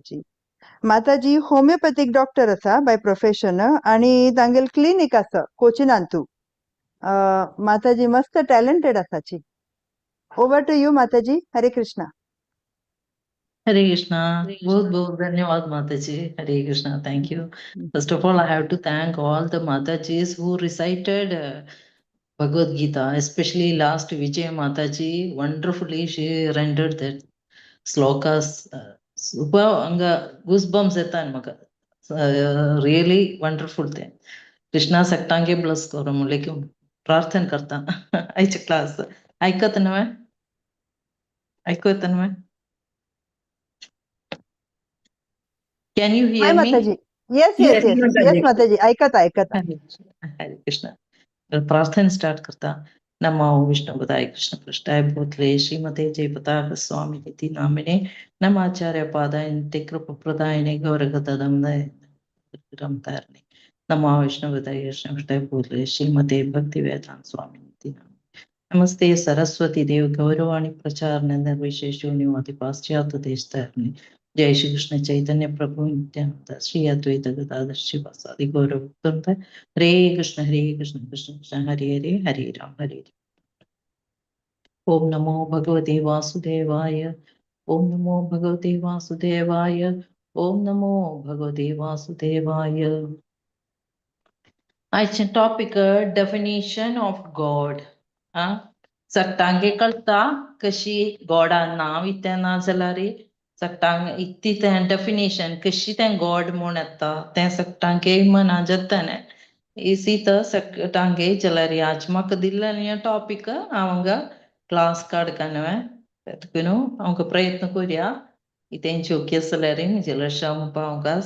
आसाची. माताजी homeopathic doctor आसा बाय प्रोफेशन आणि तांगेल क्लिनिक आसा कोचिनांतू. माताजी मस्त टॅलेंटेड आसाची. Over to you Mataji. Hare Krishna. Hare Krishna. बहुत बहुत धन्यवाद Mataji. Hare Krishna. Thank you. First of all, I have to thank all the Matajis who recited Bhagavad Gita, especially last Vijay Mataji. Wonderfully, she rendered that slokas. Super, anga goosebumps येता म्हाका. Really wonderful thing. Krishna सगटांगे bless करो लेकिन प्रार्थना करता. आयचे class ऐकत न्हय, ऐकत न्हय. Can you hi hear me? Mataji. Yes yes yes yes Mataji, ऐकत ऐकत. हरे कृष्ण. प्रार्थना स्टार्ट करता. नमो विष्णु पदाय कृष्ण पृष्ठाय भूतले श्रीमते जय पताक स्वामी इति नामिने नमाचार्य पादाय नित्य प्रदायिने गौरगतदम तारिणे नमो विष्णु पदाय कृष्ण पृष्ठाय भूतले श्रीमते भक्ति वेदांत स्वामी इति नामिने. नमस्ते सरस्वती देव गौरवाणी प्रचार निर्विशेष शून्यवादी पाश्चात्य देश तारिणे. जय श्री कृष्ण चैतन्य प्रभु नित्यानंद श्री अद्वैत गदाधर शिवासादि गौरव भक्तवृंद. हरे कृष्ण कृष्ण कृष्ण हरे हरे, हरे राम हरे राम. ओम नमो भगवते वासुदेवाय. ओम नमो भगवते वासुदेवाय. ओम नमो भगवते वासुदेवाय. आयचें टॉपिक डेफिनेशन ऑफ गॉड. सगटांगे कळटा कशी गॉडा नांव इतें ना जाल्यार सगटांक इत्ती तें डेफिनेशन कशी तें गॉड म्हूण येता तें सगटांके मना जाता न्ही. इसी तर सगटांके जाल्यार आज म्हाका दिल्लें टॉपिक हांव हांगा क्लास काडका न्हय देखून हांव प्रयत्न करुया इतें योग्य आसल्यार म्हजें लक्ष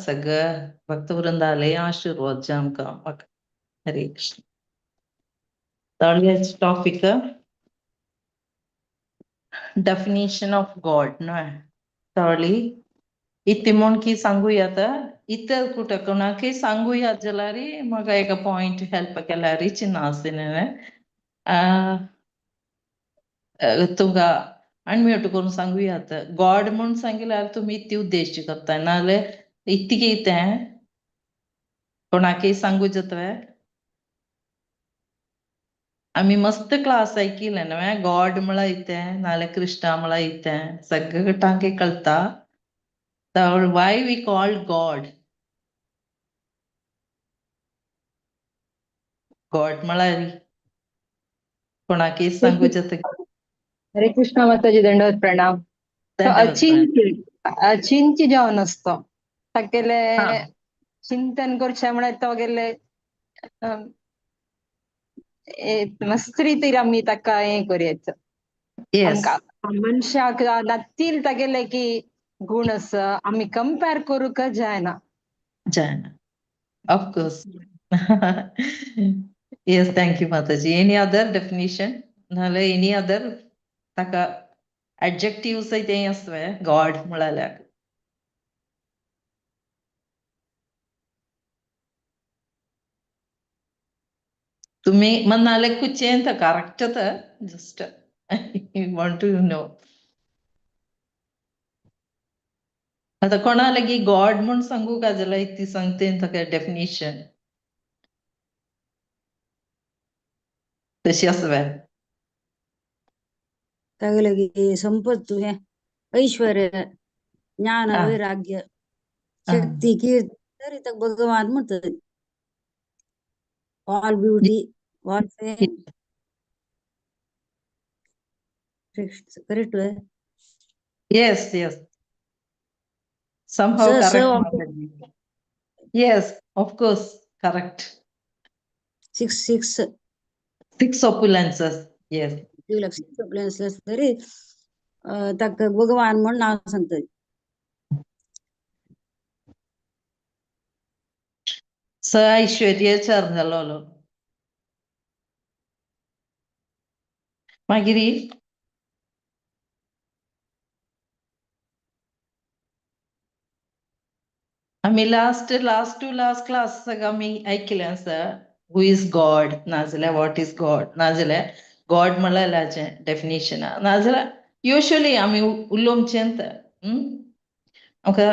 सगळ्या भक्तवृंदाले आशीर्वाद जाय आमकां म्हाका. हरे कृष्ण. तळ्याच टॉपिक डेफिनेशन ऑफ गॉड न्हय. तळी इत्ती म्हूण की सांगूया इतर कुठं कोणाकय सांगूया जाल्यार म्हाका एक पॉयंट हेल्प केल्यार चिन्ह आसतलें. तुमकां अनम्यूट करून सांगूयात गॉड म्हूण सांगिल्यार तुमी इत्ती उद्देश करता नाजाल्यार इत्ती कितें कोणाकय सांगू जाता. आमी मस्त क्लास ऐकिलें न्हय गॉड म्हळ्यार इतें नाजाल्यार कृष्णा म्हळ्यार इतें सगळें टांके कळटा. Why we call God? God म्हळ्यार कोणाकय सांगू जाता. हरे कृष्ण माताजी, दंडवत प्रणाम. अचिंत्य अचिंत्य जावन आसता तागेले चिंतन करचें म्हळ्यार तो गेले मस्त रितीर आमी ताका हें करुयात. आमकां मनशाक नातील तागेले की गुण आसा आमी कंपेर करूंक जायना. जायना, of course. Yes, thank you Mataji. Any other definition नाल्यार एनी अदर ताका एडजेक्टिव्स तें आसता गॉड म्हळ्यार? तुम्ही म्हणाले कुचें correct, just I want to know. आता कोणा लगी गॉड म्हूण सांगू का जाल्यार ती सांगते ताका डेफिनेशन तशी आसा. तागेले संपत्तु हे ऐश्वर्य ज्ञान वैराग्य शक्ती कीर्ती तरी ताका भगवान म्हणतात. All beauty all fame correct. Yes, yes. Somehow Sir, correct. Sir, Yes, of course, correct. Six six Six opulences. Yes. Six opulences तरी ताका भगवान म्हण नांव सांगतात. स ऐश्वर्य चार जालो. मागीर आमी last last to last class आमी ऐकलें आसा who is God नाजाल्यार what is God नाजाल्यार गॉड म्हळ्यार डेफिनेशन नाजाल्यार युजली आमी उलोवचें. आमकां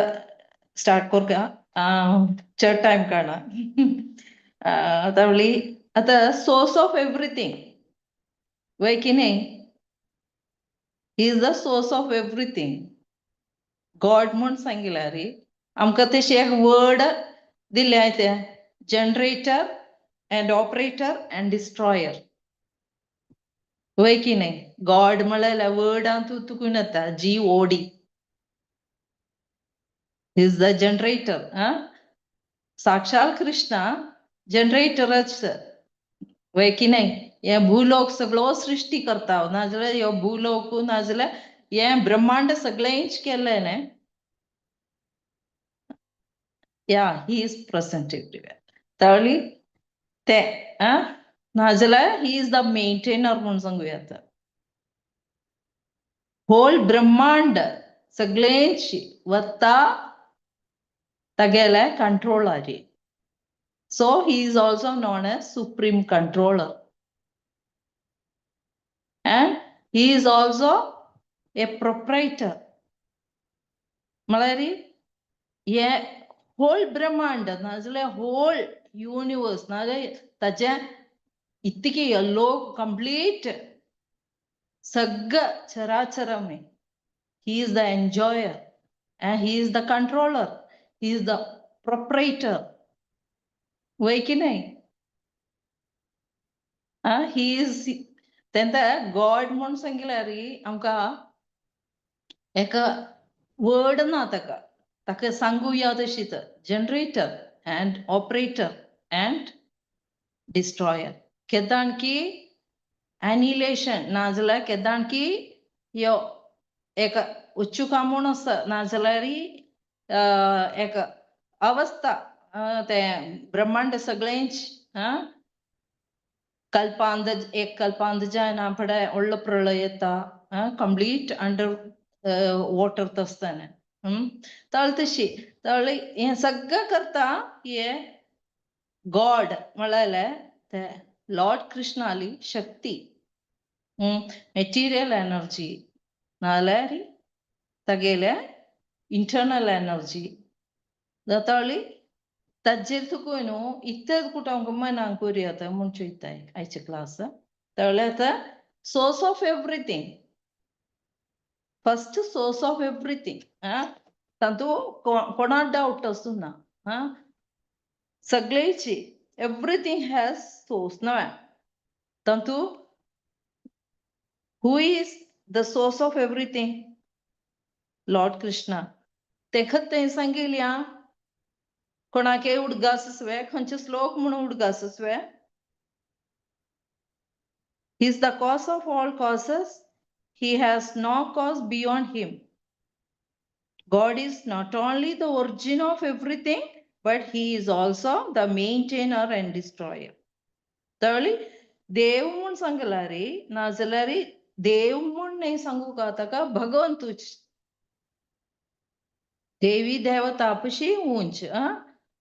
स्टार्ट करका, चड टायम काडना. आतां म्हणली आतां सोर्स ऑफ एवरीथींग वय की न्ही? He is the source of everything. God म्हूण सांगिला रे आमकां, तशें एक वर्ड दिलें तें generator and operator and destroyer, वय की न्ही? गॉड म्हळ्यार वर्डान तूं तुकून येता G O D is the generator. साक्षात कृष्णा जनरेटरच, वय की नाही? हे भूलोक सगळो सृष्टी करता, नाजाल्यार ह्यो भूलोक नाजाल्यार हें ब्रह्मांड सगळेंच केल्लें न्ही. Yeah, he is present everywhere. तळी ते नाजाल्यार he is the maintainer म्हूण सांगूया. आतां होल ब्रह्मांड सगळेंच वता तागेल्या कंट्रोलाचेर. So he is also known as supreme controller and he is also a proprietor. म्हळ्यार हे होल ब्रह्मांड नाजाल्यार होल युनिवर्स नाजाल्यार ताचें इतकी लोक कंप्लीट सगळं चराचरम, he is the enjoyer and he is the controller, he is the proprietor, वय की नाही? He is तेंका गॉड म्हूण सांगिल्यार आमकां एका वर्ड ना ताका ताका सांगुया तशी तर generator and operator and destroyer. केदाण की एनिलेशन नाजाल्यार केदाण की ह्यो एक उच्चुका म्हूण आसा, नाजाल्यार एक अवस्था तें ब्रह्मांड सगळेंच कल्पांत एक कल्पांत जायना फुडें व्हडलो प्रळय येता, कंप्लीट अंडर वॉटर आसतना तळ तशी तळ हें सगळें करता हे गॉड म्हळ्यार ते लॉर्ड कृष्णाली शक्ती, मेटिरियल एनर्जी नाल्यार तागेले इंटरनल एनर्जी जाताली. ताजेर तुका न्हू इतलें कुठं आमकां मनाक बरी जाता म्हूण चोयताय आयचे क्लास. तळ्ळे आतां source of everything, first source of everything. तातूंत कोणाक डावट आसूं ना. सगळेची एवरीथींग हॅज सोर्स नव्या तातूंत who is the source of everything? Lord Krishna. तेखत तें सांगिल्या कोणाके उडगास वे खंयचे श्लोक म्हणून उडगास वे. He is the cause of all causes. He has no cause beyond him. God is not only the origin of everything, but he is also the maintainer and destroyer. तळी देव म्हूण सांगला रे, नाजाल्यार देव म्हूण न्ही सांगू का ताका, भगवंतूच देवी देवता पशी उंच.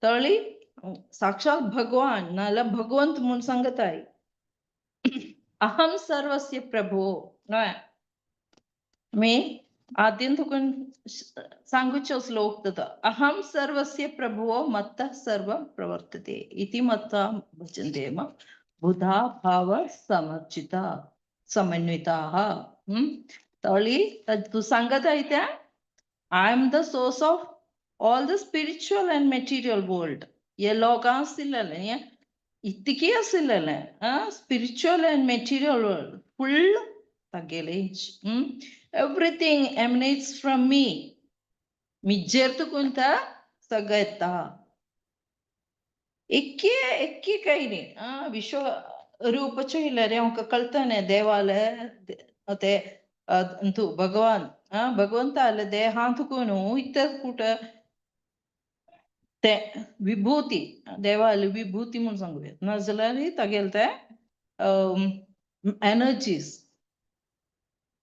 तळी साक्षात भगवान नाजाल्यार भगवंत म्हूण सांगताय. अहम सर्वस्य प्रभो न्हय मी आद्यंत तुका सांगूचो श्लोक तथा अहम सर्वस्य प्रभो मत्तः सर्वं प्रवर्तते इति मत्वा भजन्ते मां बुधा भाव समर्चिता समन्विताः. तळी तूं सांगत त्या I am the source of all the spiritual and material world. हे लोकां आशिल्लें हें इतकी आशिल्लें spiritual and material world full तागेले. Everything emanates from me. मिजेर तुकून सगळं येता. एके एके काही न्ही विश्व रूप चोयल्यार आमकां कळटलें देवाले ते अंतू भगवान भगवंताले देहांतकून इतले कुट ते विभूती देवाले विभूती म्हूण सांगूया, नाजाल्यार तागेले ते एनर्जीज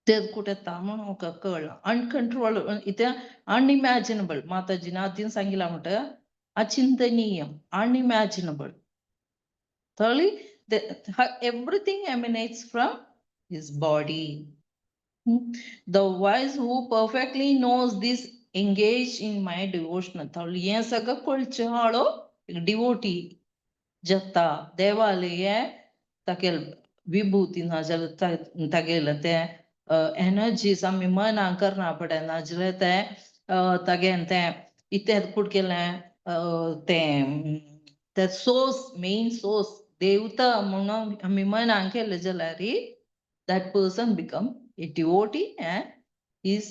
ते कुठे येता म्हूण आमकां कळ्ळां. अनकंट्रोल इतें अनइमॅजिनेबल. माताजीन आदीं सांगिलां म्हणटा अचिंतनीय, अनइमॅजिनेबल. तळी everything emanates from his body. The wise who perfectly knows this Engage in my devotion. हें सगळें कळचें हाळो डिवोटी जाता देवाले हें तागेले विभूती नाजाल्यार तागेलें तें एनर्जीज आमी मनाक करना पडना, नाजाल्यार तें तागेलें तें इतें कुडकेलें तें तें सोर्स, मेन सोर्स देवता म्हणून आमी मनाक केलें जाल्यार that person become a devotee and is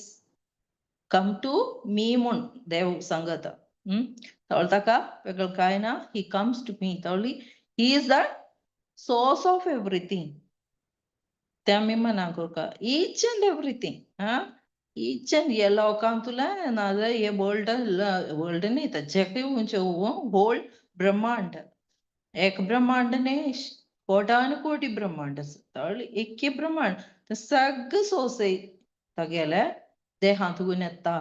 come to me म्हूण देव सांगता. ताका वेगळें कांय ना, he comes to me. तवली he is the source of everything. ते आमी मनाक करता इच एंड एवरीथींग. आं, इच एंड ह्या लोकांक तुला नाजाल्यार हे वर्ल्ड, वर्ल्ड न्ही ताचे खंयचे होल ब्रह्मांड, एक ब्रह्मांड न्ही, कोटानु कोटी ब्रह्मांड आसा. एके ब्रह्मांड ते सगळें सोंसय तागेल्या देहांतून येता.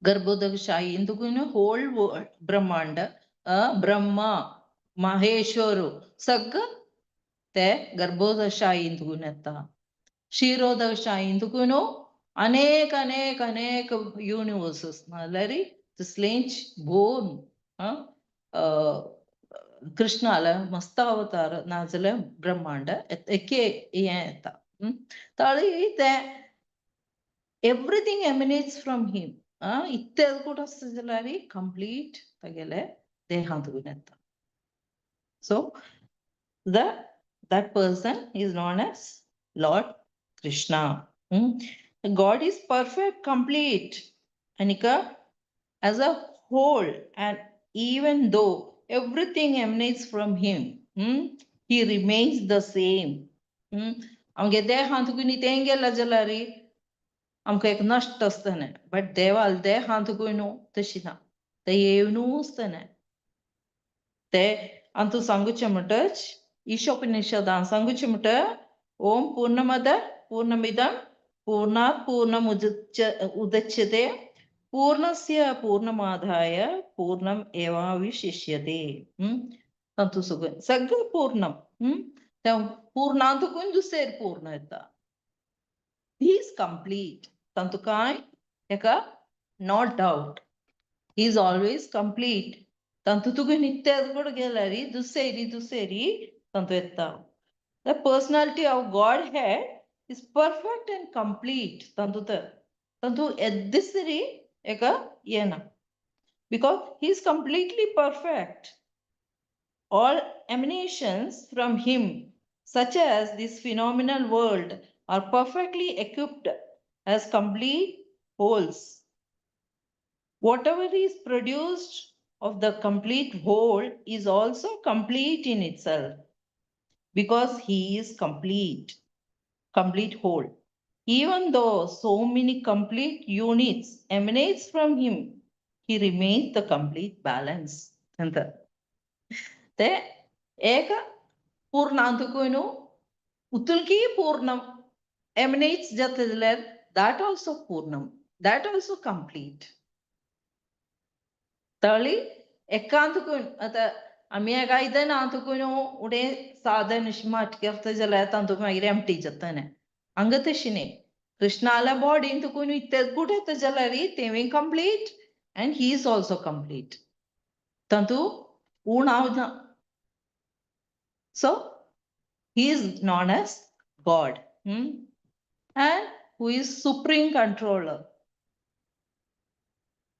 गर्भोदकशाही तुकून होल ब्रह्मांड, ब्रह्मा महेश्वर सगळं ते गर्भोदशाही येता. क्षीरोदशाही तुकून अनेक अनेक अनेक युनिवर्सस नाल्यार तिसलेंच बोर्न कृष्णाला मस्त अवतार नाजाल्यार ब्रह्मांड एके हें येता. ताळी ते एवरीथींग एमिनेट्स फ्रॉम हिम. इत्तें കൂടെ आसता जाल्यार कंप्लीट तागेले देहांतून येता. So the that person is known as Lord Krishna. God is perfect, complete, Anika, as a whole, and even though everything emanates from him, he remains the same. आमगे देहांतून तें गेला जाल्यार आमकां एक नश्ट आसतलें, बट देवाल देहांतून न्हू तशी ना, तें येवनूच आसतलें. ते अंतू सांगुचें म्हणटच ईशोपनिषदान सांगुचें म्हणटा ओम पूर्णमद पूर्णमिदं पूर्णात् पूर्णमुदच्च उदच्यते पूर्णस्य पूर्णमादाय पूर्णम एवाविशिष्यते. तातूंत सगळें सगळें पूर्णम. त्या पूर्णांतून दुसरें पूर्ण येता. He is complete. तातूंत कांय एका not doubt, he is always complete. तातूंत तुका नित्य कडेन गेल्यार दुसरी दुसरी तातूंत येता. The personality of Godhead is perfect and complete. तातूंत तातूंत येद्दिसरी एका येना, because he is completely perfect. All emanations from him, such as this phenomenal world, are perfectly equipped as complete wholes. Whatever is produced of the complete whole is also complete in itself, because he is complete, complete whole. Even though so many complete units emanates from him, he remains the complete balance. ಅಂತ ते ಏಕ ಪೂರ್ಣಾಂತಕೂನು ಉತ್ತುಲ್ಕಿ ಪೂರ್ಣಂ emanates जाता जाल्यार that also Purnam, that also complete. तळी एकांतकून आतां आमी एक आयदन आंतकून उडे साधन माटकी करता जाल्यार तातूंत मागीर एम्प्टी जाता. हांगा तशें न्ही, कृष्णाल्या बॉडीन तुकून इतकें गुड येता जाल्यार तेंवूय complete and he is also complete. तातूंत उणाव ना. So he is known as God, and who is supreme controller.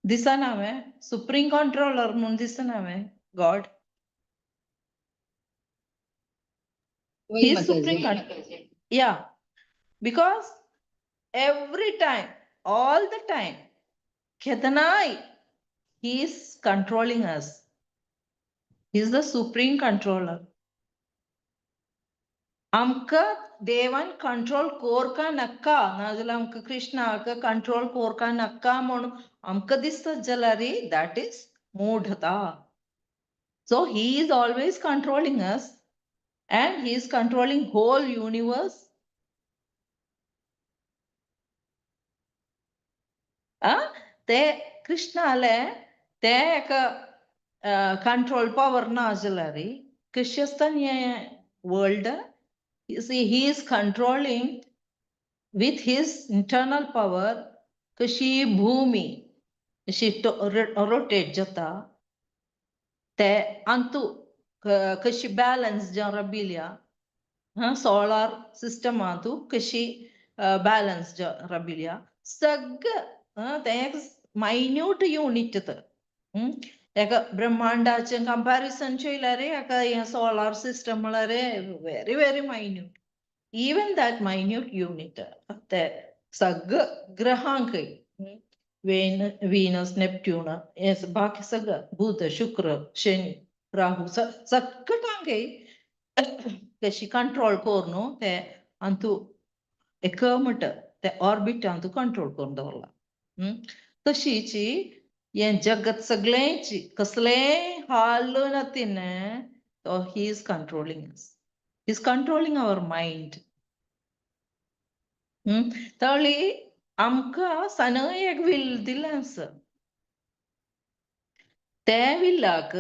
दिसना हांवें सुप्रीम कंट्रोलर म्हूण दिसना हांवें God. He is supreme controller. Yeah, because every time, all the time, केदनाय he is controlling us. He is the supreme controller. आमकां देवान control कोरका नाका, नाजाल्यार आमकां कृष्णाक कंट्रोल कोरका नाका म्हूण आमकां दिसता जाल्यार that is मूढता. So he is always controlling us and he is controlling whole universe. ते कृष्णाले ते एक कंट्रोल पावर ना जाल्यार कशें आसता हें world. You see, he is controlling with his internal power कशी भूमी अशी रोटेट जाता ते अंतू कशी बॅलन्स जावन राबिल्या, सोलार सिस्टमांतू कशी बॅलन्स राबिल्या सगळं तें एक मायन्यूट युनीट तर. एका ब्रह्मांडाचें कंपॅरिजन चोयल्यार एका हें सोलार सिस्टम म्हळ्यार very very minute. Even that minute unit ते सगळं ग्रहांकय व्हीनस, नेपट्यून, हे बाकी सगळं बुध, शुक्र, शनी, राहू सगळ्यांकय कशी कंट्रोल करून ते अंतू एक म्हणटा ते ऑर्बिट अंतू कंट्रोल करून दवरला. तशीच हें जगत सगळेंच कसलेंय हाल नातीन तो he is controlling, he is controlling our mind. तळी आमकां सनय एक will दिलें आसा, ते विल्लाक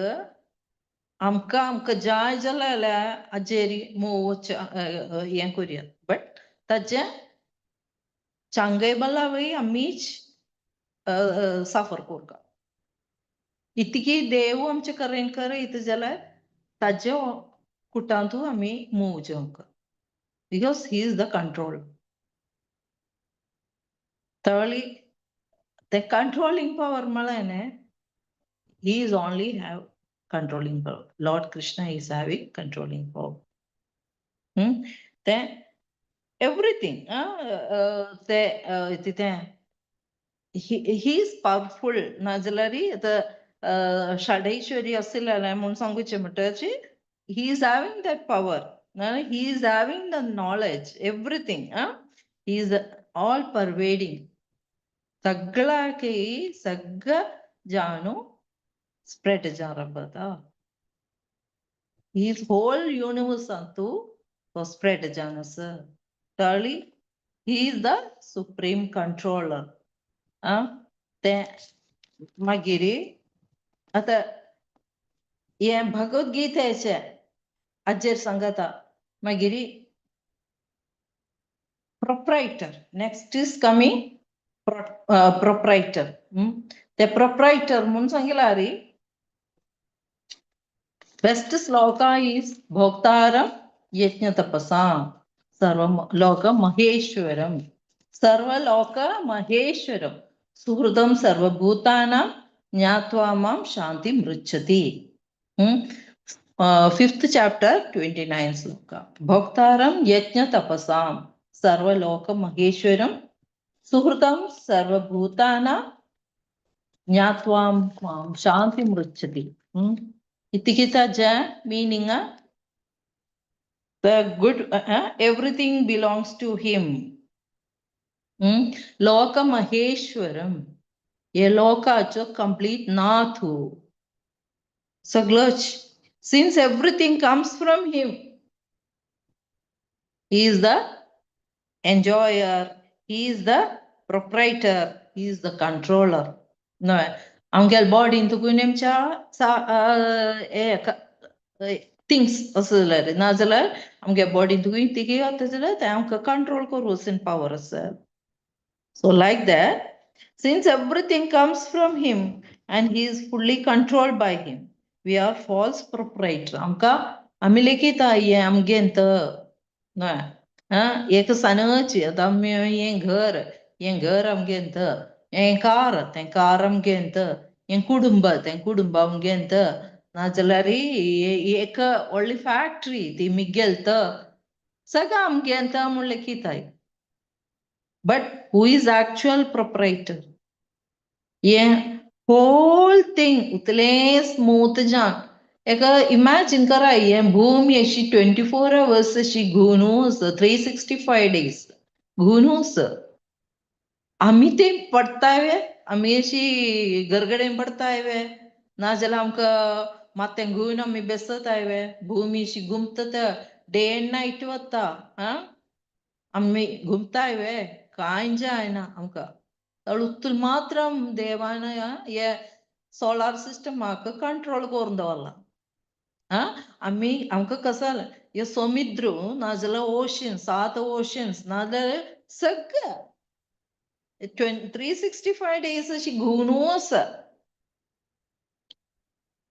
आमकां आमकां जाय जाल्यार हाजेर मूव हें करुया, बट ताजें चांगय बलावय आमीच सफर करता. इतकी देव आमचे करेन करयत जाल्यार ताजे कुटांतू आमी मूव जावंक, because he is the control. तळी ते कंट्रोलिंग पॉवर म्हळ्यार न्ही, he is only have controlling power. Lord Krishna is having controlling power. ते everything ते तिथे he is powerful. नाजाल्यार आतां षडैश्वरी आशिल्लें म्हूण सांगुचें म्हणटच he is having that power. He is having the knowledge, everything. He is all pervading. सगळ्याकय सगळं जाणू spread जावन his whole universe अंतू तो स्प्रेड जावन आसा. तळी he is the supreme controller. ते मागीर आतां हें भगवद्गीतेचें हाजेर सांगता. मागीर proprietor, next is coming proprietor. ते proprietor म्हूण सांगिलार बेस्ट श्लोका is भोक्तारम यज्ञ तपसां सर्व लोक महेश्वरम, सर्वलोक महेश्वरम सुहृदं सर्वभूतानां ज्ञात्वा मां शांति मृच्छति. 5th chapter 29 shloka. भोक्तारम यज्ञ तपसां सर्वलोक महेश्वरम सुहृदं सर्वभूतानां ज्ञात्वा मां शांति मृच्छति. इतिकिता meaning the good everything belongs to him. Loka Maheshwaram हे लोकाचो complete नाथू सगळंच. Since everything comes from him, he is the enjoyer, he is the proprietor, he is the controller. न्हय आमगेल्या बॉडीन तुका नेमच्या थिंग्स असो जाल्यार नाजाल्यार आमगे बॉडीन तुका इतकी जाता जाल्यार तें आमकां कंट्रोल करूं वचून पावर आसा. So like that, since everything comes from him and he is fully controlled by him, we are false proprietor. आमकां आमी लेगीत हें आमगें न्हय आं एक सनची आतां आमी हें घर, हें घर आमगें, हें कार, तें कार आमगें, हें कुटुंब, तें कुटुंब आमगें, नाजाल्यार एक व्हडली फॅक्टरी ती मिगेल सगळें आमगें म्हूण लेखिताय. But who is actual proprietor? हें होल थिंग इतलें स्मूथ जावन एका इमॅजीन करा, हें भूमी अशी 24 अवर्स अशी घुंवनू आसा, 365 डेज घुंवनू आसा. आमी ते पडताय वे, आमी अशी गरगडेन पडताय वे, नाजाल्यार आमकां माथ्यान घुंवन आमी बेसताय वे? भूमी अशी घुमता, डे एंड नायट वता. आं आमी घुमताय वे? कांय जायना आमकां. उत्तुल मात्र देवान हे सोलार सिस्टमाक कंट्रोल करून दवरला. आं आमी आमकां कसो हे समुद्र नाजाल्यार ओशन, सात ओशन्स, नाजाल्यार सगळें 365 days अशी घुंवनू आसा.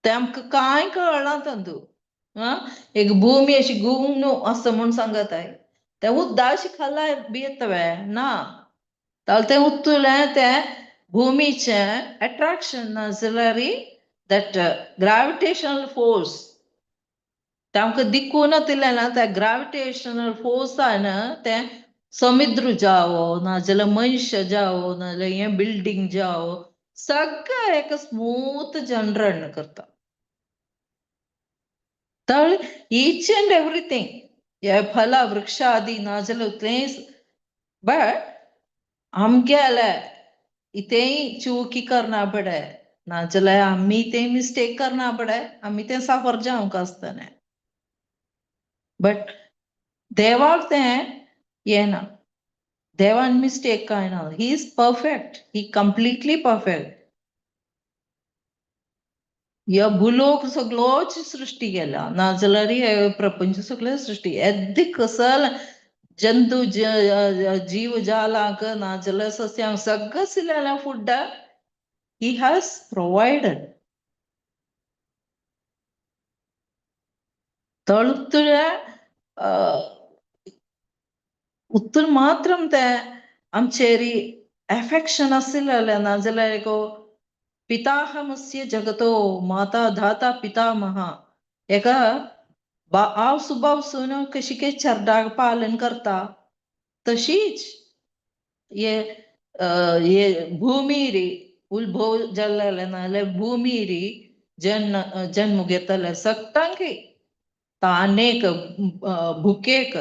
तें आमकां कांय कळना तांतू. आं, एक भूमी अशी घुंवनू आसा म्हूण सांगताय, तें उद्दाशी खाला बी येता वे ना, ताल तें उत्तुलें तें भूमीचें एट्राक्शन ना जाल्यार that gravitational force, तें आमकां दिकून नातिल्लें ना, त्या ग्राविटेशनल फोर्सान तें समुद्र जावो नाजाल्यार मनश जावो नाजाल्यार हें बिल्डींग जावो सगळें एक स्मूथ जनरन करता. तर ईच अँड एवरीथींग हे फल वृक्ष आदी नाजाल्यार तें, बट आमगेले इतेंय चुकी करना पडे नाजाल्यार आमी तें मिस्टेक करना पडे, आमी तें साफर जावंक आसतलें. बट देवाक तें येना, देवान मिस्टेक कांय ना. He is perfect, he completely perfect. ह्या भुलोक सगळोच सृश्टी केल्या नाजाल्यार हे प्रपंच सगळें सृश्टी येद्दी कसल जंतू जीव जालांक नाजाल्यार सस्यांक सगळें आशिल्लें फूड he has provided. तळुत्तुल्या उत्तर मात्रम तें आमचेरी एफेक्शन आशिल्लें नाजाल्यार एक पिताहमस्य जगतो माता धाता पितामह एका हांव सुबाव सून कशी के चरडाक पालन करता तशीच हे हे भूमिरी उल्भव जाल्लें नाजाल्यार भूमिरी जन्म जन्म घेतले सगटांक तानेक भुकेक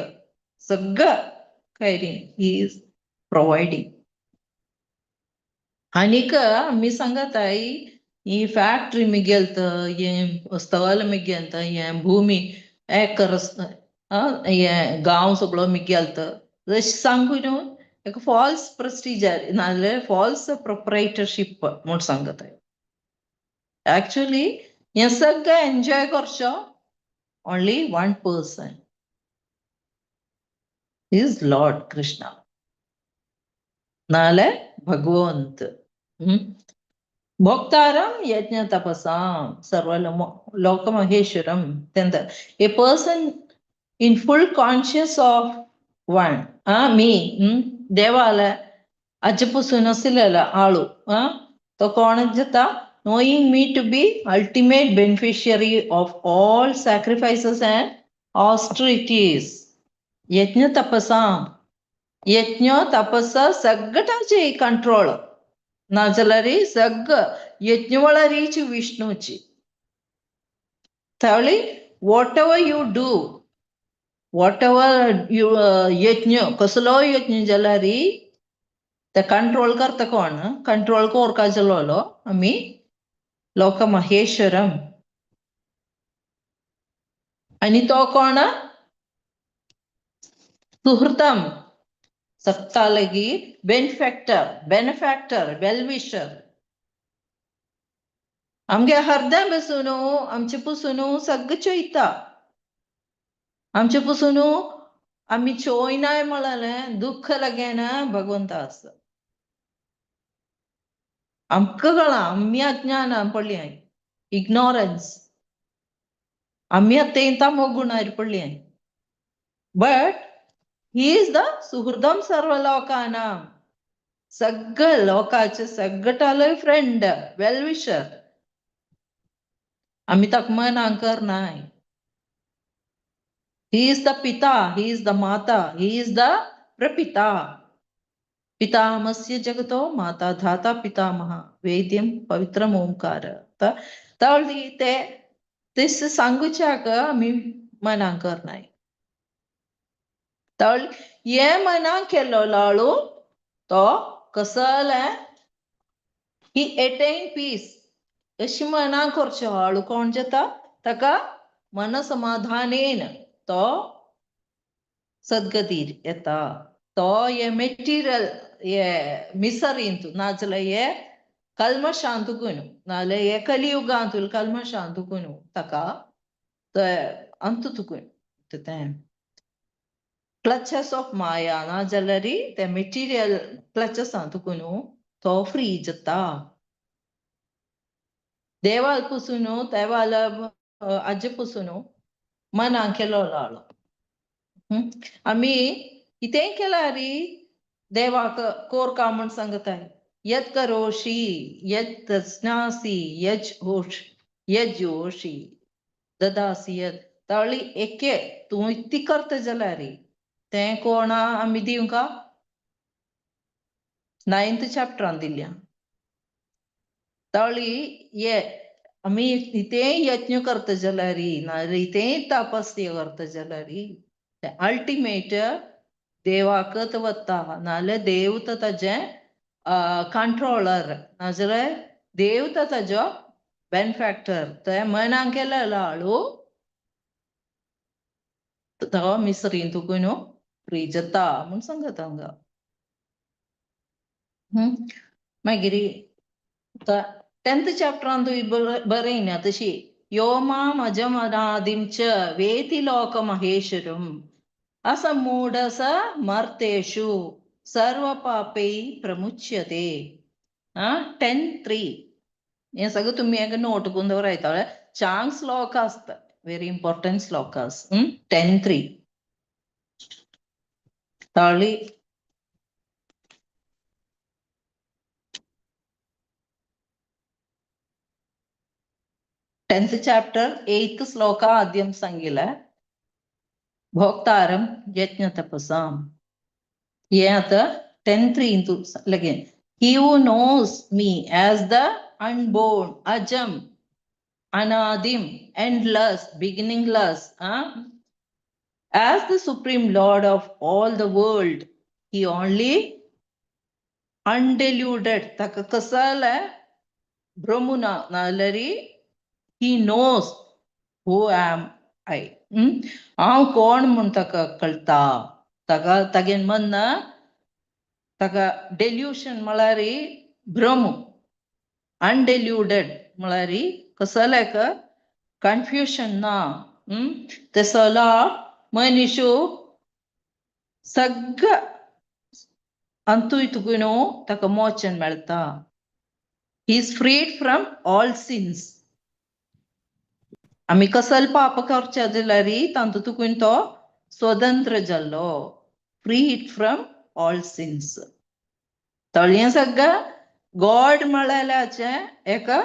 सगळं कायरीन he is providing. आनीक आमी सांगताय ही फॅक्टरी मी गेलत, हें स्थल मी गेलत, हें भूमी एकर हें गांव सगळो मी गेलत अशें सांगू न्हू, एक फॉल्स प्रेस्टीज नाजाल्यार फॉल्स प्रोप्रायटरशीप म्हूण सांगताय. एक्चुअली हें सगळें एन्जॉय करचो only one person is Lord Krishna नाजाल्यार भगवंत. भोक्तारम यज्ञ तपसाम सर्व लोकमहेश्वरम. A person in full conscious of one me देवाले आजे पसून आशिल्ले आळू तो कोण जाता, knowing me to be ultimate beneficiary of all sacrifices and austerities. यज्ञ तपसाम यज्ञ तपस सगळ्याचे कंट्रोल नाजाल्यार सगळं यज्ञ वळरीची विष्णूची. त्यावेळी whatever you do, whatever you यज्ञ कसलो यज्ञ जाल्यार ते कंट्रोल करता कोण, कंट्रोल कोरका जालो आमी लोक महेश्वरम. आनी तो कोण सुहृतम सत्तालगी बेनफॅक्टर बेनफॅक्टर वेलविशर. आमगे हरद्या बसून आमचे पसून सगळें चोयता, आमचे पसून आमी चोयनाय म्हणलें दुख्ख लागेना भगवंता आसा. आमकां कळना आमी अज्ञानान पडली इग्नोरन्स, आमी आतां तमोगुणार पडली. बट he is the सुहृदम सर्व लोकानाम, सगळ लोकांचे सगळ्यालोय फ्रेंड वेलविशर. आमी ताका मना करनाय. He is the पिता, he is the Mata, he is the प्रपिता. पितामहस्य जगतो माता धाता पितामह वेद्यम पवित्रम ओंकार. तावळी ते तें सांगुच्याक आमी मना करनाय. तावळी हे मना केल्लो लाळू तो कसले ही एटेन पीस अशी मना करचो हाळू कोण जाता ताका मन समाधानेन तो सद्गतीर येता. तो हे मेटिरियल हे मिसरींतू नाजाल्यार हे कल्मशांतुकून नाजाल्यार हे कलियुगांतूल कल्मशांतुकून ताका ते अंतुतुकून तें. क्लचेस ऑफ माया ना जाल्यार ते मेटिरियल क्लचेसां तुका न्हू तो फ्री जाता. देवाल पसून न्हू देवाल आजे पसून न्हू मनां केलो लालो. आमी कितेंय केल्यार देवाक कोर का म्हूण सांगताय, यत् करोषि यत् तस्नासि यज होश यजोषि ददासि यत्. तावळी एके तूं इतली करता जाल्यार तें कोणा आमी दिवंका 9th चॅप्टरान दिल्या. तावळी ये आमी इतेंय यज्ञ करता जाल्यार नाजाल्यार इतेंय तपस्या करता जाल्यार तें अल्टिमेट देवाकच वता, नाजाल्यार देव तर ताजें कंट्रोलर, नाजाल्यार देव तर ताजो बेनफॅक्टर. तें मनाक केलें लाळू तो मिसरीन तुका न्हू फ्री जाता म्हूण सांगता हांगा. मागीर 10th चॅप्टरान तुवें बरयना तशी यो माम अजमनादिं च वेति लोक महेश्वरम् असमूढ स मर्तेषु सर्व पापै प्रमुच्यते. 10:3 हें सगळें तुमी एक नोट करून दवरायता. चांग श्लोक आसता, वेरी इम्पॉर्टंट श्लोकास. 10:3 ताळी 10th chapter 8th श्लोका आद्यम सांगिला भोक्तारम यज्ञ तपसाम. हे आतां 10:3 इंतू लगेन He who knows me as the unborn, Ajam, Anadim, endless, beginningless, as the supreme lord of all the world, he only undeluded, ताका कसलें भ्रमुना नाजाल्यार he knows who am I. हांव कोण म्हूण ताका कळटा. ताका तागेलें मन ताका डेल्युशन म्हळ्यार भ्रम, अनडेल्युडेड म्हळ्यार कसलें कन्फ्युजन ना. ते सगळो मनीशू सगळं अंतूय तुका न्हू ताका मोचन मेळटा. He is freed from all sins. आमी कसल पाप करचे जाल्यार तांतू तुकून तो स्वतंत्र जाल्लो, फ्रीड फ्रॉम ऑल सिन्स. तळयें सगळें गॉड म्हळ्याचें एका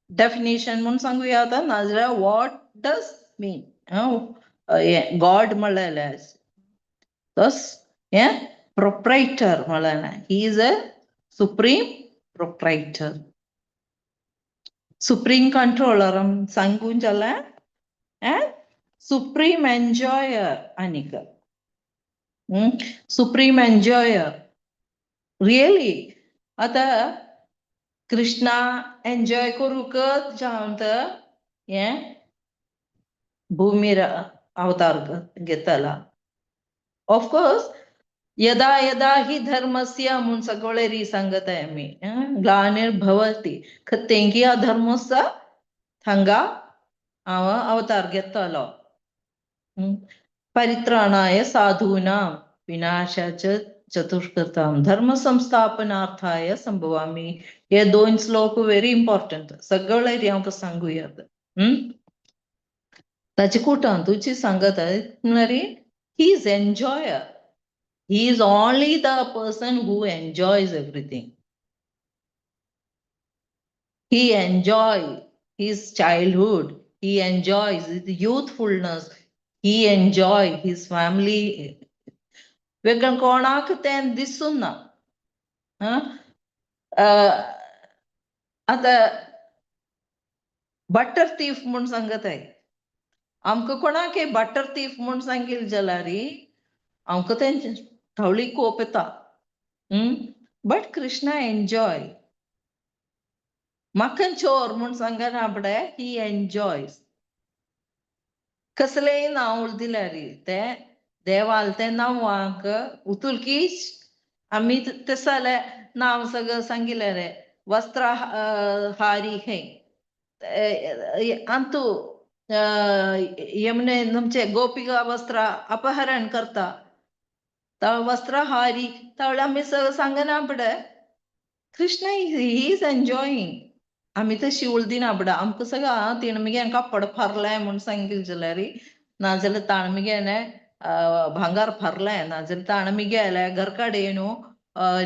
डेफिनेशन म्हूण सांगुया आतां, नाजाल्यार what does mean हें गॉड म्हळ्यार तस हें प्रोप्रायटर म्हळ्यार he is a supreme proprietor, supreme controller सांगून जालें, अँड सुप्रीम एन्जॉयर. आनीक सुप्रीम एन्जॉयर रियली आतां कृष्णा एन्जॉय करूंकच जावन हें भुमीर अवतार घेतला. ऑफकोर्स यदा यदा हि धर्मस्य म्हूण सगळे री सांगताय आमी, ग्लानिर्भवति तेंगी अधर्मस्य हांगा हांव अवतार घेतलो. परित्राणाय साधूनां विनाशाच चतुष्कृतां धर्म संस्थापनार्थाय संभवामी. हे दोन श्लोक व्हेरी इम्पॉर्टंट, सगळे री हांव सांगूया. ताचे कुटान तुजी सांगत म्हळ्यार he is enjoyer. He is only the person who enjoys everything. He enjoys his childhood. He enjoys his youthfulness. He enjoys his family. वेगळं कोणाक तें दिसून ना. आतां बटर थीफ म्हूण सांगताय आमकां कोणाक बटर थीफ म्हूण सांगील जाल्यार आमकां तेंचे थवळी कोप येता. But Krishna enjoy. मक्खन चोर म्हूण सांगना आपडे ही एन्जॉयज. कसलेंय नांव दिल्यार ते देवाल ते नांवांक उतुलकी आमी तसले नांव सगळं सांगिल्लें रे वस्त्र हारी हे अंतू यमुने तुमचे गोपिका वस्त्र अपहरण करता. वस्त्रहारी तावळ आमी सांगना पड कृष्ण he is enjoying. आमी तशी उलदिना पड आमकां सगळं तिणें मगे कपड फारलाय म्हूण सांगिल्लें जाल्यार नाजाल्यार ताणें मगे भांगार फारलाय नाजाल्यार ताणें मगेलें घर कडेन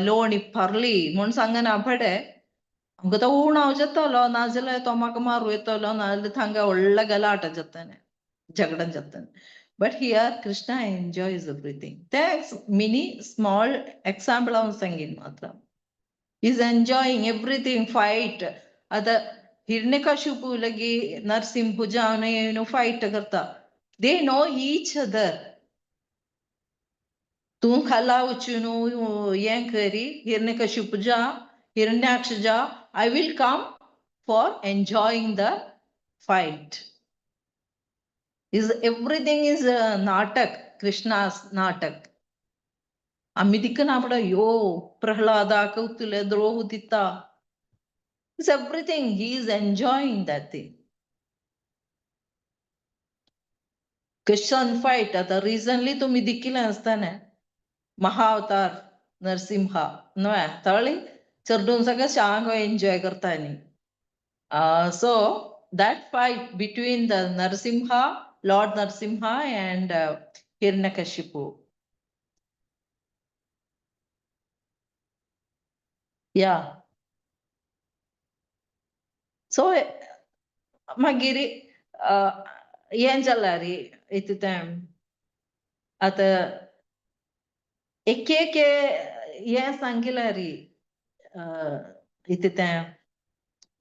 लोणी फारली म्हूण सांगना पडे आमकां तो उणाव जातलो नाजाल्यार तो म्हाका मारू येतलो नाजाल्यार थांगा व्हडलो गलाट जातलें झगडन जातलें. But here Krishna enjoys everything. That's mini small example हांव सांगीन मात्र. Is enjoying everything fight. आतां हिरण्यकशिपू लगी नरसिंह जावन येवन फायट करता. They know each other. तूं खाला वचून हें करी हिरण्यकशिपू जा हिरण्याक्ष जा I will come for enjoying the fight. Is everything is natak, Krishna's natak. आम्ही दिकना पड यो प्रह्लादाक उतले द्रोह दिता. It's everything. He is enjoying that thing. Krishna fight आता रिसंटली तुम्ही दिकिलें आसतना महाअवतार नरसिंहा न्हय तळी चेडून सगळें शांग एन्जॉय करता न्ही. So that fight between the Narasimha, Lord Narasimha and Hiranyakashipu. Yeah. So मागीर हें जालां रे इतलें आतां एक एक हें सांगिलां रे इतलें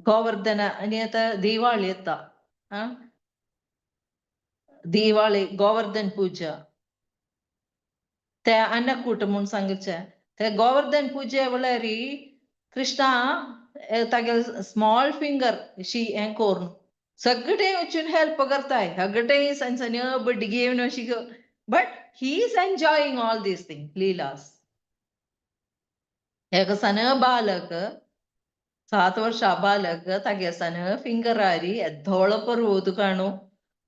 गोवर्धन आनी आतां दिवाळी येता आं दिवाळी गोवर्धन पूजा ते अन्नकूट म्हूण सांगचें ते गोवर्धन पुजे वेळार कृष्णा तागेले स्मॉल फिंगर शी हें करून सगळे वचून हेल्प करताय सगळे सनसनी बड्डी घेवन अशी but he is enjoying all these thing lilas. एक सन बालक 7 वर्षा बालक तागे सन फिंगर हारी धोळ पर्वत काणू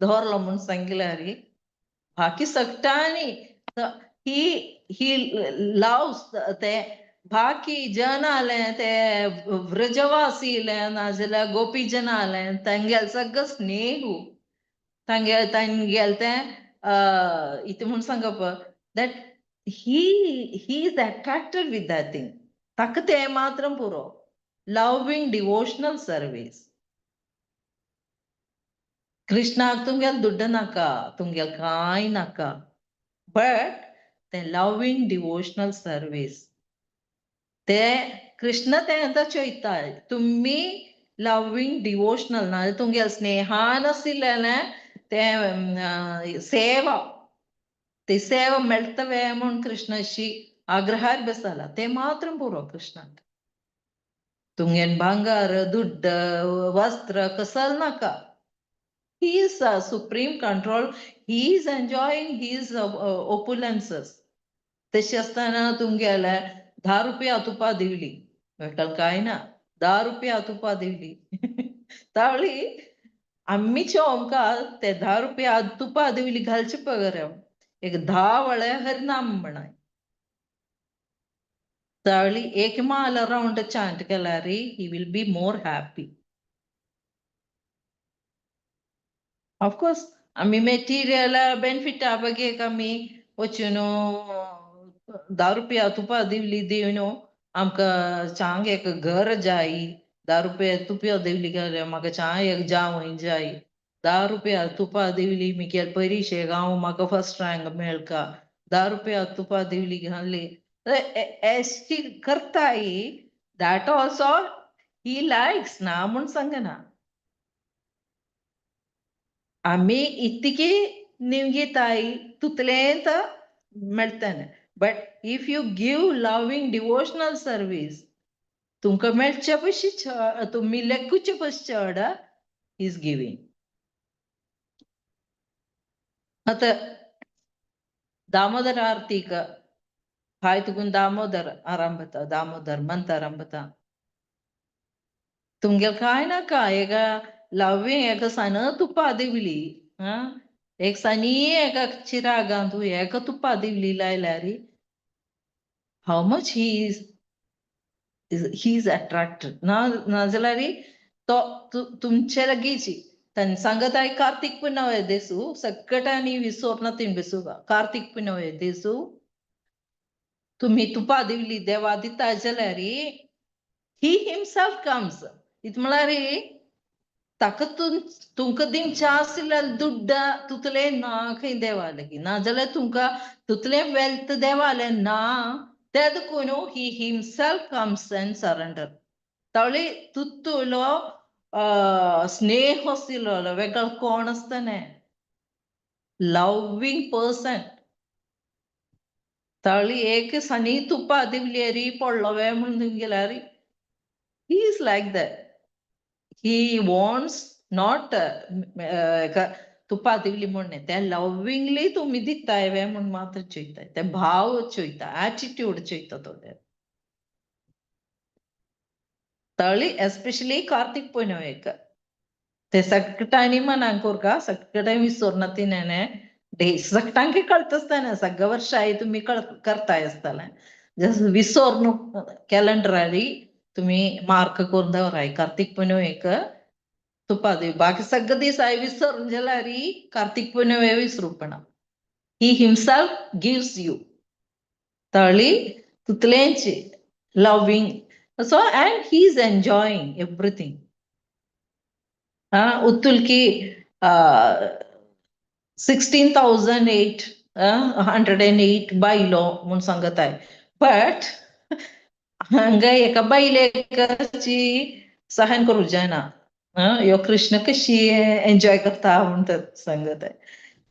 धोरलो म्हूण सांगिल्यारी बाकी सगळ्यांनी ही ही लव्स ते बाकी जन आले ते व्रजवासी नाजाल्यार गोपी जन आले तांगेले सगळो स्नेहू तांगे तांगेले ते इतलें म्हूण सांगप that he is attracted with that thing. ताका तें मात्र पुरो लव्हिंग डिवोशनल सर्वीस. कृष्णाक तुमगेले दुड्ड नाका तुमगेले कांय नाका बट तें लव्हिंग डिवोशनल सर्वीस ते कृष्ण तें आतां चोयता तुमी लव्हिंग डिवोशनल ना तुमगेले स्नेहान आशिल्लें तें सेवा ते सेवा मेळटवे म्हूण कृष्णाशी आग्रहार बसला ते मात्र पुरो कृष्णाक. तुमगेले भांगार दुड्ड वस्त्र कसल नाका. He is supreme control. He is enjoying his opulences. तशें आसतना तुमगेले 10 रुपया तुपा दिवली मेळटलें कांय ना 10 रुपया तुपा दिवली तावळी आम्मीचे आमकां ते 10 रुपया तुपा दिवली घालचे पगर एक 10 वळे हरिनाम म्हणाय तावळी एक माल रावंड चांट केल्यार he will be more happy. Of course आमी मेटिरियल बेनिफिटा बगेक आमी वचून 10 रुपया तुपा दिवली दिवन आमकां चांग एक घर जाय 10 रुपया तुपया दिवली जाल्यार म्हाका चांग एक जावंय जाय 10 रुपया तुपा दिवली मिगेले परिक्षेक हांव म्हाका फर्स्ट रँक मेळका 10 रुपया तुपा दिवली घाली एशी करताय that also he likes ना म्हूण सांगना. आमी इतकी निवगिताय तुतलें मेळटलें but if you give loving devotional service तुमकां मेळचे पयशे तुमी लेखूचे पयशे चड is giving. आतां दामोदर आरतीक हाय तुकून दामोदर आरंभता दामोदर मंत्र आरंभता तुमगेले कांय नाका एक लव्हिंग एक सन तुपा दिवली एक सनी एका चिरागान तूं एका तुपा दिवली लायल्यार How much he is attracted. ना नाजाल्यार तो तुमचे लागींची तांणी सांगत आहे कार्तीक पुनव देसू सगळ्यांनी विसर तीन बेसू कार्तीक पुनव देसू तुम्ही तुपा दिवली देवा दिता जाल्यार he himself comes. इत म्हळ्यार ताका तुमकां दिवचें आसल्यार दुड्ड तुतले ना खंय देवा लागीं, नाजाल्यार तुमकां तुतले वेल्थ देवालें ना, ते देखून he himself comes and surrender. तावळी तुतलो स्नेह आशिल्लो वेगळो कोण आसतना, लव्हिंग पर्सन. तावळी एक सनी तुपा दिवली पडलो वे म्हणून गेल्यार he is like that. He wants not तुपा दिवली म्हणून ते लव्हिंगली तुमी दिताय वे म्हूण मात्र चोयताय, ते भाव चोयता, ॲटिट्यूड चोयता तो. तळी एस्पेशली कार्तीक पुनवेक ते सगळ्यांनी मनाक कोरका सगळ्यांनी विसरना तिने डे सगळ्यांक कळत आसतना सगळं वर्ष आहे तुम्ही करताय आसतलें, जस विसर कॅलेंडरारी तुम्ही मार्क करून दवराय कार्तीक पुनवेक तुपा दिव, बाकी सगळे दीस हांवें विसरून जाल्यार Kartik पुनवे विसरूपणा. He himself gives you. तळी तितलेंच loving. So and he is enjoying everything. उतुलकी 16,808 बायलो म्हूण सांगत आहे, बट हांगा एका बायलेची सहन करूं जायना. ह्यो कृष्ण कशी एन्जॉय करता म्हणून सांगत आहे.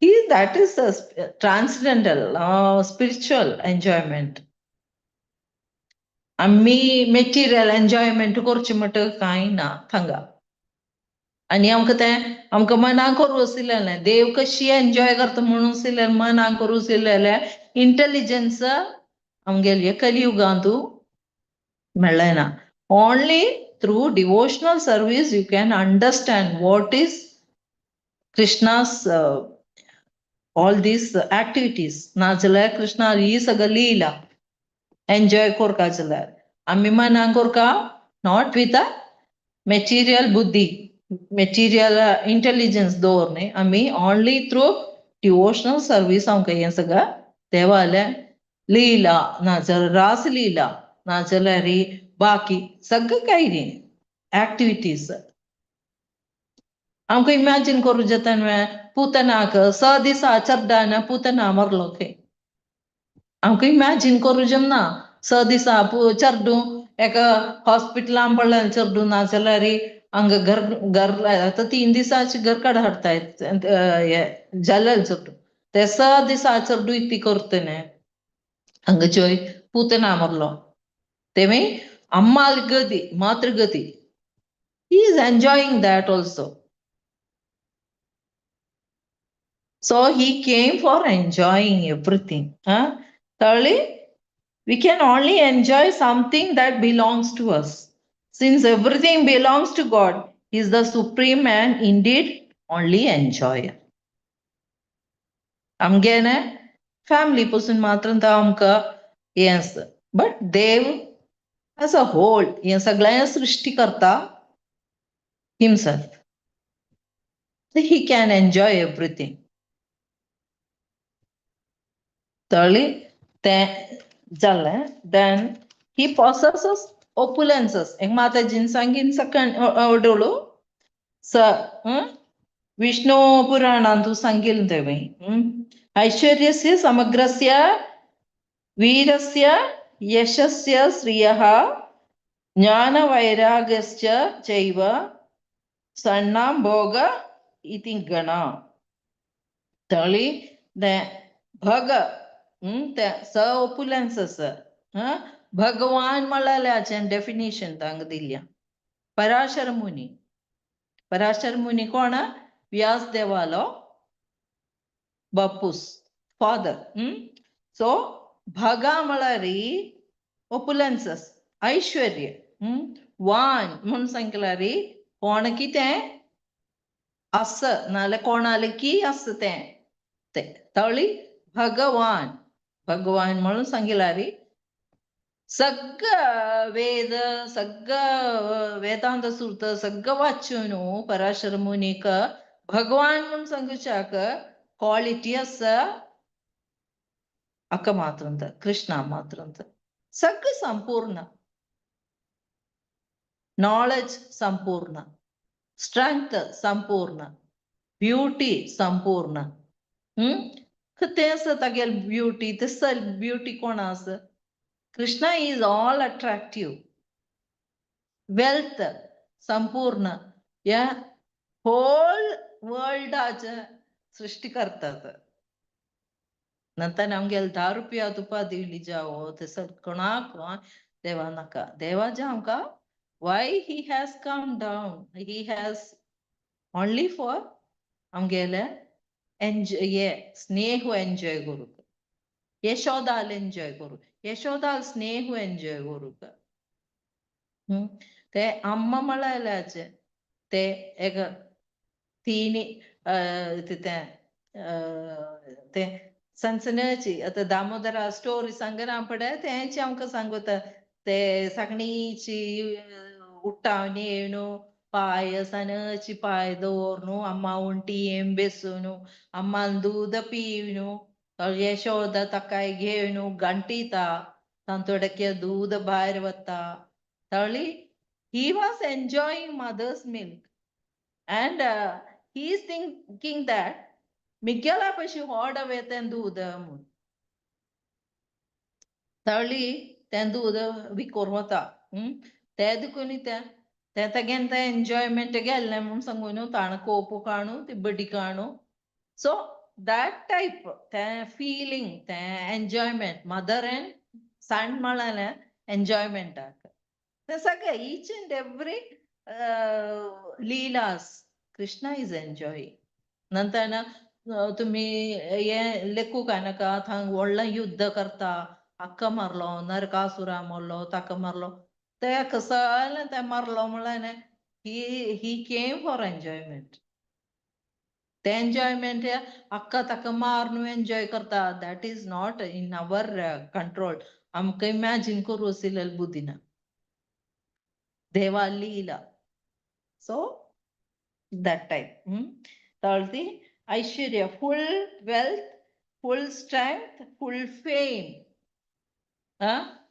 He that is a transcendental spiritual enjoyment. आमी मेटिरियल एन्जॉयमेंट करचें म्हणटा कांय ना थांगा. आनी आमकां तें आमकां मनाक करूं आशिल्लें देव कशी एन्जॉय करता म्हणून आशिल्लें मनाक करूं आशिल्लें इंटेलिजन्स आमगेले कलियुगांतू मेळना. Only through devotional service you can understand what is Krishna's all these activities. नाजाल्यार कृष्णा ही सगळं लीला एन्जॉय करपा जाल्यार आमी मनाक करका not with a material बुद्धी, मेटिरियल इंटेलिजन्स दवर न्ही, आमी ओनली थ्रू डिवोशनल सर्वीस आमकां हें सगळं देवालें लीला नाजाल्यार रास लीला नाजाल्यार बाकी सगळें कांय न्ही एक्टिविटीज आमकां इमॅजीन करूं जाता न्हय. पुतनाक स दिसा चरडान पुतना मरलो खंय, आमकां इमॅजीन करूं जमना. स दिसा चरडूं एका हॉस्पिटलान पडलें चरडूं, नाजाल्यार हांगा घर घर आतां 3 दिसांचे घर काड हाडताय जालें चरडूं, ते 6 दिसा चरडूं इतली करतले हांगा चोय पुतना मरलो. तेमी अम्माल गती मातृगती, he is enjoying that also. So he came for enjoying everything. Thirdly, we can only enjoy something that belongs to us. Since everything belongs to God, he is the supreme and indeed only enjoyer. आमगेने family पासून मात्र आमकां हें आसता, but Dev as a whole हें सगळें सृश्टी करता himself. He can enjoy everything. Thirdly, तें जालें, then he possesses opulences. एक माताजीन सांगीन सकण ओडोळू स विष्णु पुराणांतू सांगिल तेमी ऐश्वर्यस्य समग्रस्य वीरस्य यशस्य श्रियः ज्ञानवैराग्यश्च चैव सन्नां भोग इति गणा. थर्डली, the भग स ओपुलेन्सस भगवान म्हळ्याचे डेफिनेशन तांकां दिल्या. पराशर मुनी, पराशर मुनी कोण? व्यास देवालो बापूस, फादर. सो भगा म्हळ्यार ओपुलेन्सस, ऐश्वर्य. वान म्हूण सांगल्यार कोण कितें आस नाल्यार कोणाले की आसा तें तें. तळी भगवान, भगवान म्हणून सांगिल्यार सगळं वेद, सगळं वेदांत सूत्र सगळं वाचून पराशर मुनीक भगवान म्हूण सांगुच्याक क्वालिटी आसा अक्का मात्र, कृष्णा मात्र. सगळं संपूर्ण नॉलेज, संपूर्ण स्ट्रेंथ, संपूर्ण ब्युटी, संपूर्ण. तें आसा तागेल ब्युटी. तसल ब्युटी कोण आसा? Krishna is all attractive. Wealth संपूर्ण. या होल वर्ल्डाचे सृष्टी करतात. नंतर आमगेले 10 रुपया तुपा दिली जावो तसं कोणाक देवा नाका. देवाच्या आमकां why he has come down? He has only for आमगेले एन्जॉय, हे स्नेह एन्जॉय करूंक, यशोदाल एन्जॉय करूं, यशोदाल स्नेह एन्जॉय करूंक. ते अम्मा म्हळ्याचे ते एक तिनी ते ते सनसनाची. आतां दामोदरा स्टोरी सांगना पडे, तेंची आमकां सांगता. ते sakणीची उट्टावन येवन पाय सनची पाय दवरनु अम्मा उंटी येवन बेसून अम्मान दूद पिवन यशोदा ताकाय घेवन गंटिता, तांतोडके दूद भायर वता. तळी he was enjoying mother's milk and he is thinking that मिगेला पशी होड तें दूद म्हूण. तळी तें दूद विकोर वता. ते देखून तें तें तेगेन तें एन्जॉयमेंट गेल्लें म्हूण सांगून ताणें कोप काणू, ती बडी काणू. सो that type तें फिलिंग, तें एन्जॉयमेंट, मदर अँड सन म्हळ्यार एन्जॉयमेंटाक तें सगळें each and every leelas Krishna is enjoying. नंतर तुम्ही हे लेखूंक नाका, थंग व्हडलें युद्ध करता, अक्का मारलो, नरकासुरा मारलो, ताका मारलो, ते सगळें ते मारलो म्हळ्यार he came for enjoyment. ते एन्जॉयमेंट अक्का ताका मारून एन्जॉय करता, that is not in our control. आमकां इमॅजीन करूं आशिल्लें बुद्धी ना. देवा लीला. So that type. तळती Aishwarya, full wealth, full strength, full fame.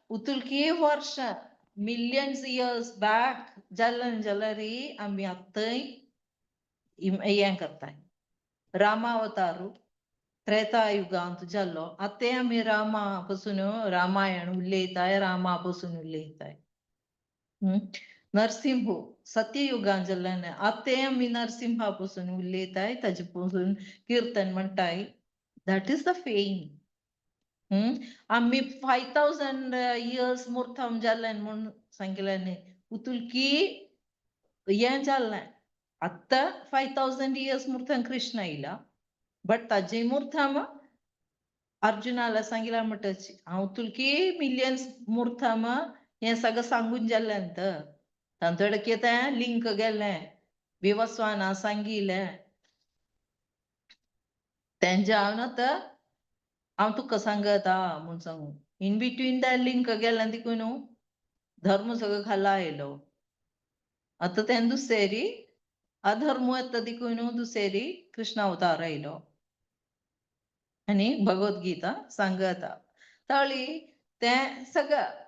उतुलकी वर्ष मिलियन्स इयर्स बॅक जाल्यार जाल्यार आमी आत्तां हें करताय. रामावतारू त्रेता युगांत जाल्लो, आतां आमी रामा पसून रामायण उलयताय, रामा पसून उलयताय. नरसिंह सत्ययुगान जाल्ल्यान आतां आमी नरसिंहा पसून उलयताय, ताजे पसून किर्तन म्हणटाय. That is the fame. आमी 5000 इयर्स मुर्थम जाल्ल्यान म्हूण सांगिल्लें उतुलकी हें जाल्लें. आतां 5000 इयर्स मुर्थम कृष्ण आयला, बट ताजे मुर्थम अर्जुनाला सांगिला म्हणटाची हांव तुलकी मिलियन्स मुर्थम हें सगळें सांगून जाल्लें. तर तांतोडके तें लिंक गेलें, विवस्वाना सांगिलें तेंजे हांव आतां हांव तुका सांगता म्हूण सांगू. इन बिटवीन the link गेलें देखून धर्म सगळो खाला आयलो. आतां तें दुसरी अधर्म येता देखून दुसरी कृष्ण अवतार आयलो आनी भगवद्गीता सांगता. तळी तें सगळं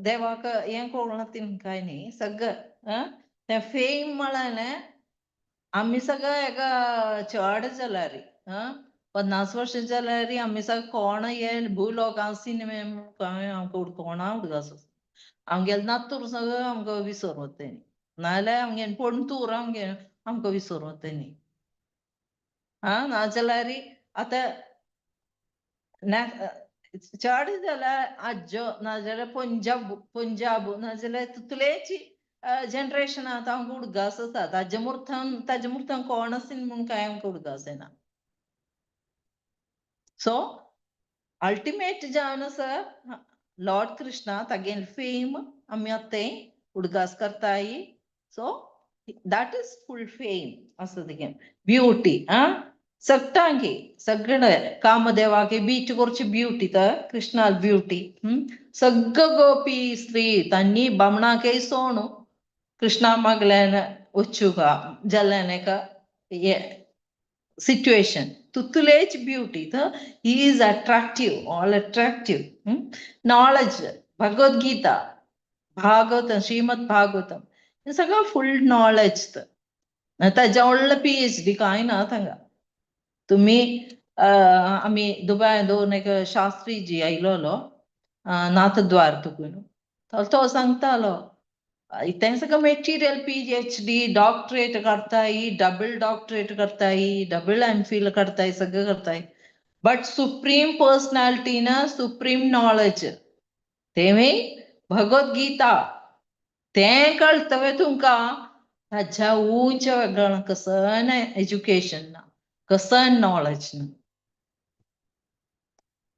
देवाक हें कळना काय न्ही सगळं तें फेम म्हळ्यार आमी सगळं एका चड जाल्यार 50 वर्सां जाल्यार आमी सगळें कोण हे भूलोकां सिनेमे आमकां कोणा उडगास आमगेले नातूर सगळं आमकां विसर वतानी, नाजाल्यार आमगे पणतूर आमगे आमकां विसर वतानी. आं, नाजाल्यार आतां चड जाल्यार आज्जो, नाजाल्यार पंजाब पंजाब, नाजाल्यार तितलेची जनरेशन आतां आमकां उडगास आसा. ताजे मुर्थान ताजे मुर्थान कोण आसीन म्हूण कांय आमकां उडगास येना. सो अल्टिमेट जावन आसा लॉर्ड कृष्णा, तागेले फेम आमी आतां उडगास करताय. So that is full fame आसा. तुगे ब्युटी. आं, सगटांकी सगळे कामदेवाके बीच കുറച്ച് ब्युटी तर कृष्णाल ब्युटी. सगळं गोपी स्त्री तांनी बामणाकय सोणू कृष्णा मागल्यान वचूका जाल्ल्यान एका सिच्युएशन तुतुलेच ब्युटी तर he is attractive, all attractive. Knowledge, Bhagavad Gita, Bhagavatam, Shrimad Bhagavatam हे सगळं फुल नॉलेज. तर ताज्या व्हडलो पीएचडी कांय ना थांगा. तुमी आमी दुबाय दोन एक शास्त्रीजी आयलोलो नाथद्वार तुकून, तो सांगतालो तें सगळं मेटिरियल पीएचडी डॉक्टरेट करताय, डबल डॉक्टरेट करताय, डबल एम फिल करताय, सगळं करताय, बट सुप्रीम पर्सनॅलिटी ना सुप्रीम नॉलेज तेमी भगवद्गीता तें कळटलें तुमकां. ताज्या उंच वेगळं कसं एज्युकेशन ना, कसं नॉलेज ना.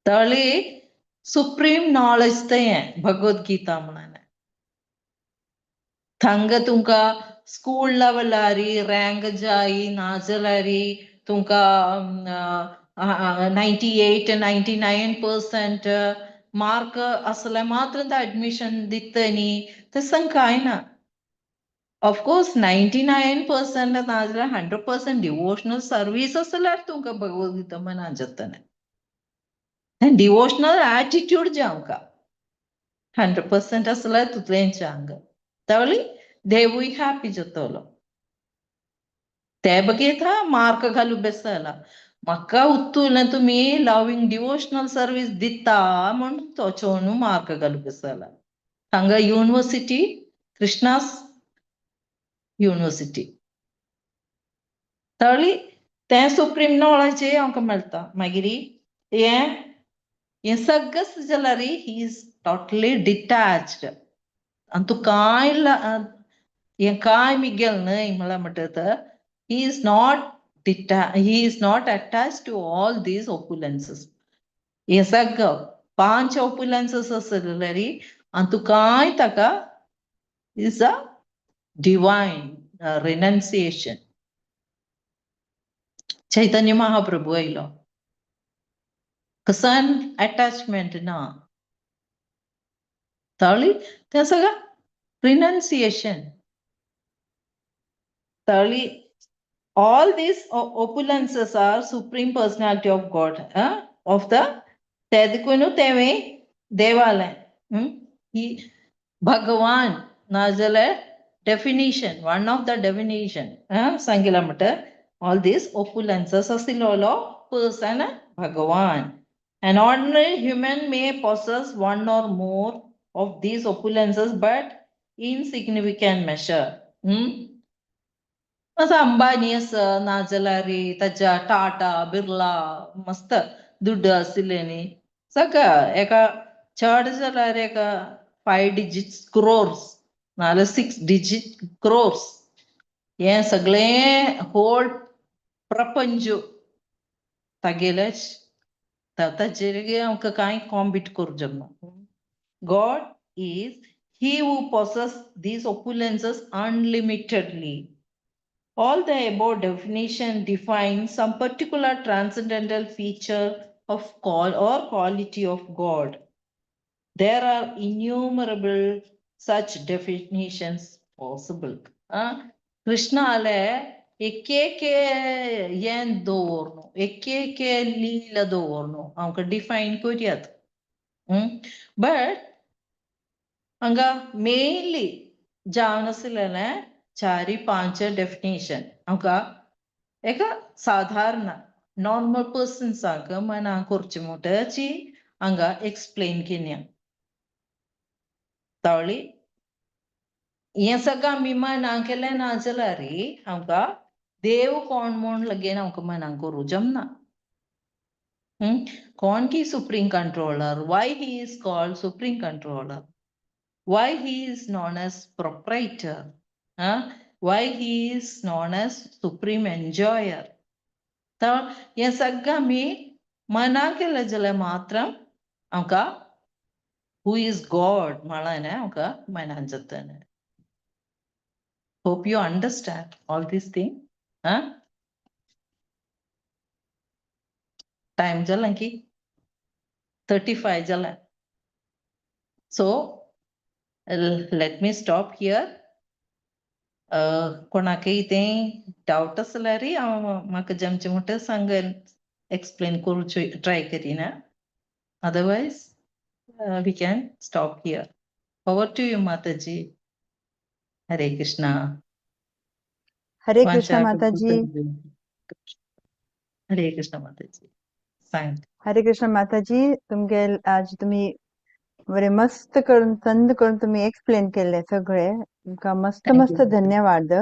तळी सुप्रीम नॉलेज तें भगवद्गीता म्हणून. थंग तुमकां स्कूल लेवलारी रँक जाय नाजाल्यारी तुमकां 98 99% मार्क आसल्यार मात्र एडमिशन दितनी तशें कांय ना. ऑफकोर्स 99% नाजाल्यार 100% डिवोशनल सर्वीस आसल्यार तुमकां भगवद्गीता मना जातलें. डिवोशनल ॲटिट्यूड जावंका 100% आसल्यार तुतलेंच हांगा तावली देवूय हॅपी जातलो. ते बघेता मार्क घालू बेसला म्हाका उत्तुलें तुमी लव्हिंग डिवोशनल सर्वीस दिता म्हूण तो चोणू मार्क घालू बेसला. हांगा युनिवर्सिटी, कृष्णास युनिवर्सिटी तळी तें सुप्रीम नॉलेज आमकां मेळटा. मागीर हें हें सगळें जाल्यार he is totally detached. आनी तूं कांय हें कांय मिगेल न्हय म्हळ्यार म्हणटा he is not attached to all these opulences. हें सगळं पांच opulences आसलेली आनी तूं कांय ताका is a divine renunciation. Chaitanya Mahaprabhu आयलो, कसन अटॅचमेंट ना. तळी तें सगळं रिनन्सिएशन. तळी all these opulences are supreme personality of God, of the तेदकुनु तेवे देवालय ही भगवान नाजाल्यार definition, one of the definition सांगिला म्हणटा all these opulences आशिल्लो person Bhagavan. An ordinary human may possess one or more of these opulences, but insignificant measure. असं अंबानी आसा नाजाल्यार ताच्या टाटा बिर्ला मस्त दुड्ड आशिल्ले न्ही सगळं एका चड जाल्यार एका 5 डिजीट्स क्रोर्स नाजाल्यार 6 डिजीट क्रोर्स हें सगळें होल प्रपंच तागेलेच. ताचेर आमकां कांय कॉम्पीट करूं जमना. God is he who possesses these opulences unlimitedly. All the above definition defines some particular transcendental feature of call or quality of God. There are innumerable such definitions possible. कृष्णाले एक एक हें दवरनु, एक एक लीला दवरनु आमकां डिफायन करयात. बट हांगा mainly जावन आसलेलें चारी पांच डेफिनेशन आमकां एका साधारण नॉर्मल पर्सन्सांक मना करचें म्हणटची हांगा एक्सप्लेन केल्या. तावळी हें सगळें आमी मना केलें ना जाल्यार आमकां देव कोण म्हूण लगेन आमकां मना करूं जमना. कोण की supreme controller? Why he is called supreme controller? Why he is known as proprietor? Why he is known as supreme enjoyer? तर हें सगळें आमी मना केलें जाल्यार मात्र आमकां who is God म्हळ्यार आमकां मनान जातलें. Hope you understand all these things. Huh? Time जाला की 35 जाला. So let me stop here. कोणाकय तें डावट आसल्यार हांव म्हाका जमचें म्हणटा सांगन, एक्सप्लेन करूचे ट्राय करीन. Otherwise we can stop here. Over to you, Mataji. Hare Krishna. Hare Krishna Mataji. Hare Krishna Mataji, सांग. हरे कृष्ण माताजी. तुमगे आज तुम्ही बरे मस्त करून, चंद करून तुम्ही एक्सप्लेन केले सगळे. तुमकां मस्त Thank you. मस्त धन्यवाद.